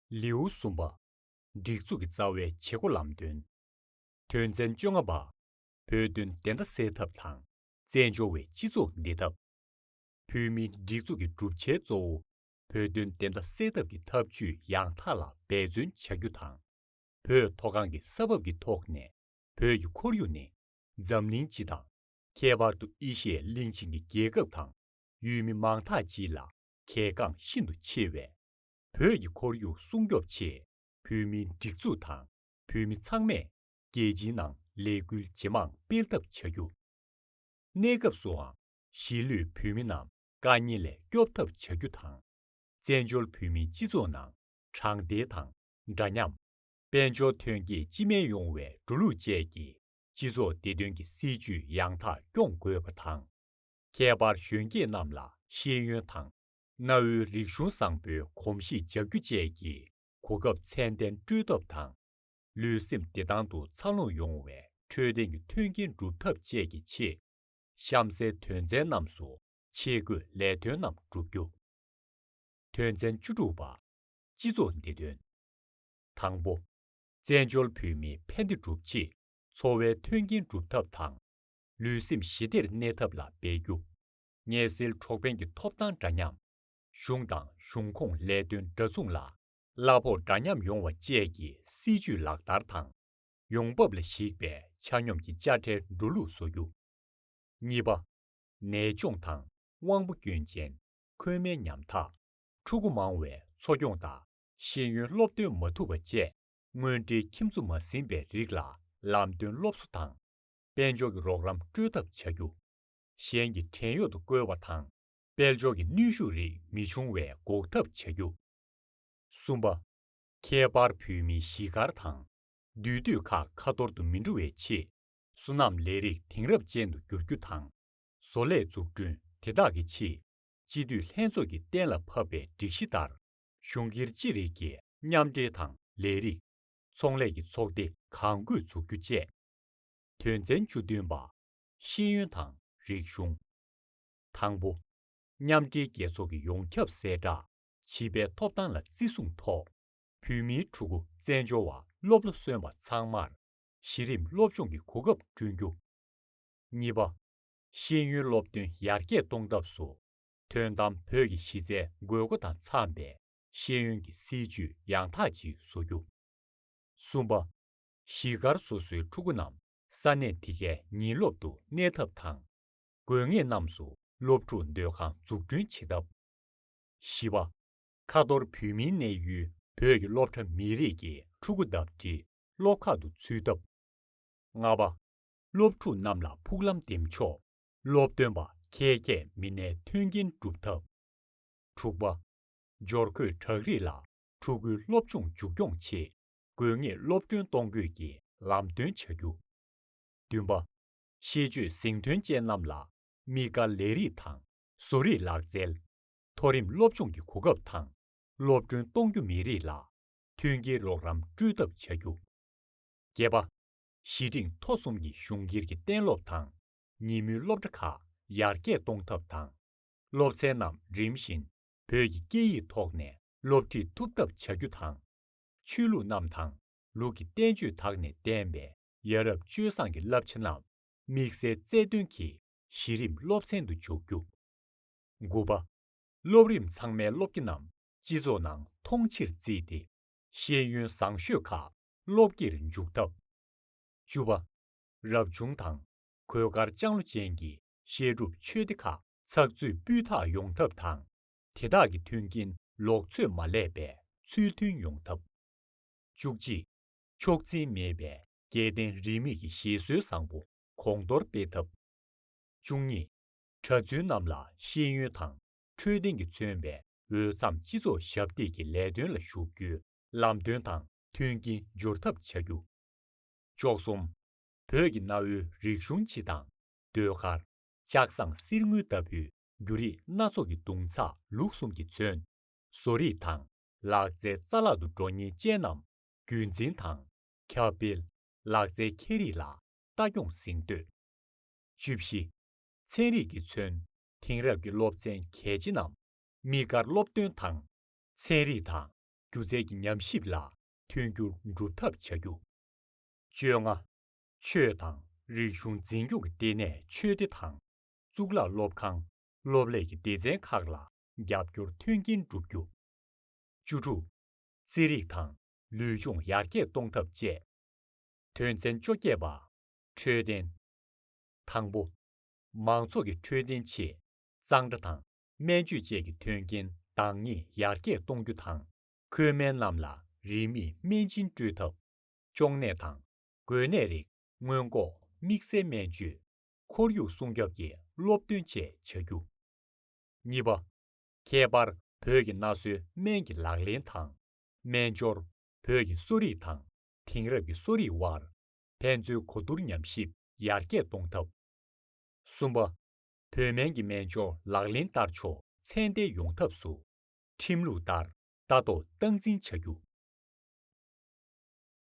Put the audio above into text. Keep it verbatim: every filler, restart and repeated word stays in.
ལེའུ་གསུམ་པ། སྒྲིག་འཛུགས་ཀྱི་རྩ་བའི་བྱེད་སྒོ་ལམ་སྟོན། དོན་ཚན་བཅོ་ལྔ་པ། བོད་དོན་བདེན་མཐའ་གསལ་ཐབས་དང་བཙན་བྱོལ་བའི་སྤྱི་ཚོགས་བདེ་ཐབས། བོད་མིའི་སྒྲིག་འཛུགས་ཀྱི་གྲུབ་ཆའི་གཙོ་བོ། བོད་དོན་བདེན་མཐའ་གསལ་ཐབས་ཀྱི་ཐབས་ཇུས་ཡང་དག་ལ་འབད་བརྩོན་བྱ་རྒྱུ་དང་། བོད་མཐོ་སྒང་གི་ས་བབ་ཀྱི་ཐོག་ནས་བོད་ཀྱི་ཁོར་ཡུག་ནི་འཛམ་གླིང་སྤྱི་དང་། ཁྱད་པར་དུ་ཨེ་ཤི་ཡའི་གླིང་ཆེན་གྱི་རྒྱལ་ཁབ་དང་ཡུལ་མི་མང་དག་སྤྱི་ལ་གལ་འགངས་ཤིན་ཏུ་ཆེ་བས། བོད་ཀྱི་ཁོར་ཡུག་སྲུང་སྐྱོབ་ཆེད་བོད་མིའི་སྒྲིག་འཛུགས་དང་བོད་མི་ཚང་མས་རྒྱལ་སྤྱིའི་ནང་ལས་འགུལ་ཇེ་མང་སྤེལ་ཐབས་བྱ་རྒྱུ། གནས་སྐབས་སུའང་གཞིས་ལུས་བོད་མི་རྣམས་དཀའ་ཉེན་ལས་སྐྱོབ་ཐབས་བྱ་རྒྱུ་དང་། བཙན་བྱོལ་བོད་མིའི་སྤྱི་ཚོགས་ནང་དྲང་བདེན་དང་འདྲ་མཉམ། དཔལ་འབྱོར་ཐོན་སྐྱེད་ལྕི་མེད་ཡོང་བའི་འགྲོ་ལུགས་བཅས་ཀྱི་སྤྱི་ཚོགས་བདེ་དོན་གྱི་སྲིད་ཇུས་ཡང་དག་སྐྱོང་དགོས་པ་དང་། ཁྱད་པར་གཞོན་སྐྱེས་རྣམས་ལ་ཤེས་ཡོན་དང་གནའ་བོའི་རིག་གཞུང་བཟང་པོའི་གོམས་གཤིས་འཇགས་རྒྱུ་བཅས་ཀྱི་གོ་སྐབས་ཚད་ལྡན་སྤྲོད་ཐབས་དང་། ལུས་སེམས་བདེ་ཐང་དུ་འཚར་ལོངས་ཡོང་བའི་འཕྲོད་བསྟེན་གྱི་མཐུན་རྐྱེན་སྒྲུབ་ཐབས་བཅས་ཀྱི་ཆེད། གཤམ་གསལ་དོན་ཚན་རྣམས་སུ་ཆས་གོས་ལས་དོན་རྣམས་བསྒྲུབ་རྒྱུ། དོན་ཚན་བཅུ་དྲུག་པ། སྤྱི་ཚོགས་བདེ་དོན། དང་པོ། བཙན་བྱོལ་བོད་མིའི་ཕན་བདེ་སྒྲུབ་ཆེད་འཚོ་བའི་མཐུན་རྐྱེན་སྒྲུབ་ཐབས་དང་། ལུས་སེམས་ཞི་བདེར་གནས་ཐབས་ལ་འབད་རྒྱུ། ངལ་སེལ་འཕྲོག་འཕེན་གྱི་ཐོབ་ཐང་འདྲ་མཉམ། གཞུང་དང་གཞུང་ཁོངས་ལས་དོན་འདྲ་མཚུངས་ལ་གླ་ཕོགས་འདྲ་མཉམ་ཡོང་བ་བཅས་ཀྱི་སྲིད་ཇུས་ལག་བསྟར་དང་། ཡོང་འབབ་ལ་གཞིགས་པའི་ཆ་སྙོམས་ཀྱི་དཔྱ་ཁྲལ་འགྲོ་ལུགས་བཟོ་རྒྱུ། གཉིས་པ། ནད་གཅོང་དང་དབང་པོ་སྐྱོན་ཅན། མཁོ་མའི་ཉམ་ཐག། ཕྲུ་གུ་མང་བའི་འཚོ་སྐྱོང་དང་ཤེས་ཡོན་སློབ་སྟོན་མ་ཐུབ་པ་བཅས་དངོས་འབྲེལ་ཁྱིམ་ཚུ་མ་ཟིན་པའི་རིགས་ལ་ལམ་སྟོན་སློབ་གསོ་དང་། དཔལ་འབྱོར་གྱི་རོགས་རམ་སྤྲོད་ཐབས་བྱ་རྒྱུ། གཞན་གྱི་བྲན་གཡོག་ཏུ་བཀོལ་བ་དང་དཔལ་འབྱོར་གྱི་གནོན་ཤུགས་རིགས་མི་འབྱུང་བའི་འགོག་ཐབས་བྱ་རྒྱུ། གསུམ་པ། ཁྱད་པར་བོད་མིའི་གཞིས་སྒར་དང་འདུས་སྡོད་ཁག་ཁ་ཐོར་དུ་མི་འགྲོ་བའི་ཆེད། སོ་ནམ་ལས་རིགས་དེང་རབས་ཅན་དུ་བསྒྱུར་རྒྱུ་དང་། བཟོ་ལས་འཛུགས་སྐྲུན་དེ་དག་གི་ཆེད། སྤྱི་འཐུས་ལྷན་ཚོགས་ཀྱིས་གཏན་ལ་ཕབ་པའི་སྒྲིག་གཞི་ལྟར། གཞུང་སྒེར་ཅི་རིགས་ཀྱི་མཉམ་འབྲེལ་དང་ལས་རིགས། ཚོང་ལས་ཀྱི་ཚོགས་སྡེ་གང་དགོས་འཛུགས་རྒྱུ་བཅས། དོན་ཚན་བཅུ་བདུན་པ། ཤེས་ཡོན་དང་རིག་གཞུང་། དང་པོ། མཉམ་འབྲེལ་རྒྱལ་ཚོགས་ཀྱི་ཡོངས་ཁྱབ་གསལ་བསྒྲགས་བྱིས་པའི་ཐོབ་ཐང་ལ་བརྩི་སྲུང་ཐོག་བོད་མིའི་ཕྲུ་གུ་བཙན་བྱོལ་བ་སློབ་ལོ་སོན་པ་ཚང་མར་གཞི་རིམ་སློབ་སྦྱོང་གི་གོ་སྐབས་བསྐྲུན་རྒྱུ། གཉིས་པ། ཤེས་ཡོན་སློབ་ཐོན་ཡར་རྒྱས་གཏོང་ཐབས་སུ། དོན་དམ་བོད་ཀྱི་གཞི་རྩའི་དགོས་མཁོ་དང་འཚམ་པའི་ཤེས་ཡོན་གྱི་སྲིད་ཇུས་ཡང་དག་ཅིག་བཟོ་རྒྱུ། གསུམ་པ། གཞིས་སྒར་སོ་སོའི་ཕྲུ་གུ་རྣམས་ས་གནས་དེ་གའི་ཉིན་སློབ་ཏུ་གནས་ཐབས་དང་། དགོས་ངེས་རྣམས་སུ་སློབ་ཕྲུག་སྡོད་ཁང་འཛུགས་སྐྲུན་བྱེད་ཐབས། བཞི་པ། ཁ་ཐོར་བོད་མིའི་གནས་ཡུལ་བོད་ཀྱི་སློབ་གྲྭ་མི་རིགས་ཀྱི་ཕྲུ་གུ་ལྡབ་འགྲིལ་སློབ་ཁག་ཏུ་ཚུད་ཐབས། ལྔ་པ། སློབ་ཕྲུག་རྣམས་ལ་ཕུགས་ལམ་འདེམས་ཕྱོགས་སློབ་སྟོན་པ་ཁྱད་བརྒྱད་མི་སྣའི་མཐུན་རྐྱེན་སྒྲུབ་ཐབས། དྲུག་པ། འབྱོར་འཁོས་བྲག་རིས་ལ་ཕྲུ་གུའི་སློབ་སྦྱོང་མཇུག་སྐྱོང་ཆེད་དགོས་ངེས་སློབ་སྟོན་གཏོང་དགོས་ཀྱི་ལམ་སྟོན་བྱ་རྒྱུ། བདུན་པ། ཤེས་སྤྱོད་གཟེངས་ཐོན་ཅན་རྣམས་ལ་དམིགས་བཀར་ལས་རིགས་དང་བཟོ་རིག་ལག་རྩལ། མཐོ་རིམ་སློབ་སྦྱོང་གི་གོ་སྐབས་དང་སློབ་སྟོན་གཏོང་རྒྱུ། མི་རིགས་ལ་མཐུན་རྐྱེན་རོགས་རམ་སྤྲོད་ཐབས་བྱ་རྒྱུ། བརྒྱད་པ། གཞི་རིམ་མཐོ་གསུམ་གྱི་གཞུང་སྒེར་གྱི་གཏན་སློབ་དང་ཉིན་མོའི་སློབ་གྲྭ་ཁག་ཡར་རྒྱས་གཏོང་ཐབས་དང་། སློབ་ཚན་རྣམས་རིམ་བཞིན་བོད་ཀྱི་སྐད་ཡིག་ཐོག་ནས་སློབ་ཁྲིད་ཐུབ་ཐབས་བྱ་རྒྱུ་དང་། ཆོས་ལུགས་རྣམས་དང་ལུགས་ཀྱི་བསྟན་བཅོས་དག་ནས་བསྟན་པའི་ཡ་རབས་སྤྱོད་བཟང་གི་བསླབ་བྱ་རྣམས་དམིགས་བསལ་རྩལ་འདོན་གྱི་གཞི་རིམ་སློབ་ཚན་དུ་འཇུག་རྒྱུ། དགུ་པ། སློབ་རིམ་ཚང་མའི་སློབ་དགེ་རྣམས་སྤྱི་ཚོགས་ནང་མཐོང་ཕྱིར་བརྩིས་ཏེ། ཤེས་ཡོན་བཟང་ཤོས་ཁག་སློབ་དགེར་འཇུག་ཐབས། བཅུ་པ། རབ་བྱུང་དང་གོས་དཀར་ལྕང་ལོ་ཅན་གྱི་བཤད་སྒྲུབ་ཆོས་སྡེ་ཁག་ཚགས་ཚུད་སྤུས་དག་ཡོང་ཐབས་དང་། དེ་དག་གི་མཐུན་རྐྱེན་ལོག་འཚོས་མ་ལས་པའི་ཚུལ་མཐུན་ཡོང་ཐབས། བཅུ་གཅིག། ཆོག་མཆན་མེད་པའི་སྐྱེ་ལྡན་རིས་མེད་ཀྱི་བཞེད་སྲོལ་བཟང་པོ་གོང་མཐོར་སྤེལ་ཐབས། བཅུ་གཉིས། གྲྭ་བཙུན་རྣམས་ལ་ཤེས་ཡོན་དང་འཕྲོད་བསྟེན་གྱིས་མཚོན་པའི་འོས་འཚམ་སྤྱི་ཚོགས་ཞབས་འདེགས་ཀྱི་ལས་དོན་ལ་ཞུགས་རྒྱུའི་ལམ་སྟོན་དང་མཐུན་རྐྱེན་སྦྱོར་ཐབས་བྱ་རྒྱུ། བཅུ་གསུམ། བོད་ཀྱི་གནའ་བོའི་རིག་གཞུང་སྤྱི་དང་ཟློས་གར། ལྕགས་ཟངས་གསེར་དངུལ་ལྟ་བུའི་འགྱུར་རིས་སྣ་ཚོགས་ཀྱི་གདུང་ཚགས་ལུགས་གསུམ་གྱིས་མཚོན། བཟོ་རིག་དང་ལག་རྩལ་རྩ་བརླག་ཏུ་འགྲོ་ཉེན་ཅན་རྣམས་རྒྱུན་འཛིན་དང་ཁྱབ་སྤེལ། ལག་རྩལ་འཁྱེར་རིས་ལ་ལྟ་སྐྱོང་གཟེངས་བསྟོད། བཅུ་བཞི། ཚན་རིག་གིས་མཚོན། དེང་རབས་ཀྱི་སློབ་ཚན་གལ་ཆེ་རྣམས་དམིགས་བཀར་སློབ་སྟོན་དང་། ཚན་རིག་དང་ སྒྱུ་རྩལ་གྱི་ཉམས་ཞིབ་ལ་མཐུན་འགྱུར་སྒྲུབ་ཐབས་བྱ་རྒྱུ། བཅོ་ལྔ། ཆོས་དང་རིག་གཞུང་འཛིན་སྐྱོང་གི་ལྟེ་གནས་ཆོས་སྡེ་དང་། གཙུག་ལག་སློབ་ཁང་སློབ་ལས་ཀྱི་སྡེ་ཚན་ཁག་ལ་རྒྱབ་སྐྱོར་མཐུན་རྐྱེན་བསྒྲུབ་རྒྱུ། བཅུ་དྲུག། རྩེད་རིགས་དང་ལུས་སྦྱོང་ཡར་རྒྱས་གཏོང་ཐབས་བཅས། དོན་ཚན་བཅོ་བརྒྱད་པ། འཕྲོད་བསྟེན། དང་པོ། མང་ཚོགས་ཀྱི་འཕྲོད་བསྟེན་ཆེད་གཙང་སྦྲ་དང་སྨན་བཅོས་བཅས་ཀྱི་མཐུན་རྐྱེན་འདང་ངེས་ཡར་རྒྱས་གཏོང་རྒྱུ་དང་། འཁོས་སྨན་རྣམས་ལ་རིན་མེད་སྨན་སྦྱིན་སྤྲོད་ཐབས། གཅོང་ནད་དང་འགོས་ནད་རིགས་སྔོན་འགོག་དམིགས་བསལ་སྨན་བཅོས། ཁོར་ཡུག་སྲུང་སྐྱོབ་ཀྱི་སློབ་སྟོན་བཅས་བྱ་རྒྱུ། གཉིས་པ། ཁྱད་པར་བོད་ཀྱི་སྣ་གསོའི་སྨན་གྱི་ལག་ལེན་དང་། སྨན་སྦྱོར། བོད་ཀྱི་གསོ་རིག་དང་དེང་རབས་ཀྱི་གསོ་རིག་དབར་ཕན་ཚུན་གོ་བསྡུར་ཉམས་ཞིབ་ཡར་རྒྱས་གཏོང་ཐབས། གསུམ་པ། བོད་སྨན་གྱི་སྨན་སྦྱོར་ལག་ལེན་བསྟར་ཕྱོགས་ཚད་ལྡན་ཡོང་ཐབས་སུ། ཁྲིམས་ལུགས་ལྟར་ལྟ་རྟོག་སྟངས་འཛིན་བྱ་རྒྱུ།